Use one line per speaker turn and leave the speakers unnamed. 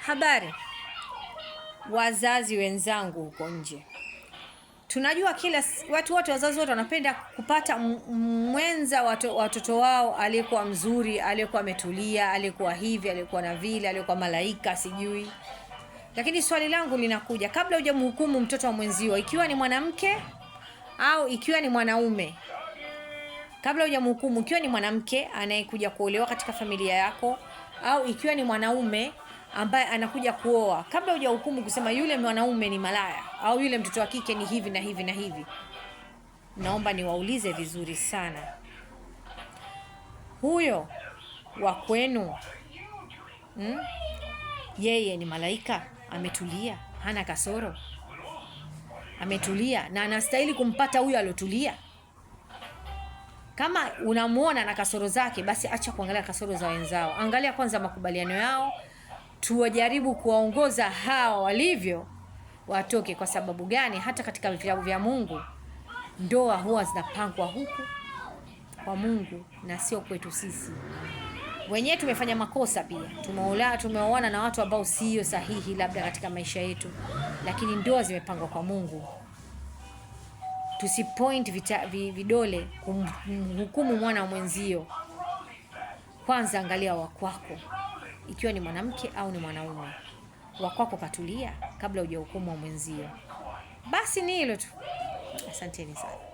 Habari wazazi wenzangu huko nje, tunajua kila watu wote, wazazi wote wanapenda kupata mwenza watoto wao aliyekuwa mzuri, aliyekuwa ametulia, aliyekuwa hivi, aliyekuwa na vile, aliyekuwa malaika sijui. Lakini swali langu linakuja, kabla hujamhukumu mtoto wa mwenzio, ikiwa ni mwanamke au ikiwa ni mwanaume, kabla hujamhukumu, ikiwa ni mwanamke anayekuja kuolewa katika familia yako au ikiwa ni mwanaume ambaye anakuja kuoa, kabla hujahukumu kusema yule mwanaume ni malaya au yule mtoto wa kike ni hivi na hivi na hivi, naomba niwaulize vizuri sana, huyo wa kwenu, Yeye ni malaika? Ametulia, hana kasoro, ametulia na anastahili kumpata huyo aliotulia? Kama unamuona na kasoro zake, basi acha kuangalia kasoro za wenzao, angalia kwanza makubaliano yao. Tuwajaribu kuwaongoza hawa walivyo watoke. Kwa sababu gani? Hata katika vitabu vya Mungu ndoa huwa zinapangwa huku kwa Mungu na sio kwetu sisi wenyewe. Tumefanya makosa pia, tumeoana na watu ambao sio sahihi labda katika maisha yetu, lakini ndoa zimepangwa kwa Mungu. Tusipoint vidole kumhukumu mwana mwenzio. Kwanza angalia wa kwako, ikiwa ni mwanamke au ni mwanaume, wa kwako katulia kabla hujahukumu wa mwenzio. Basi ni hilo tu, asanteni sana.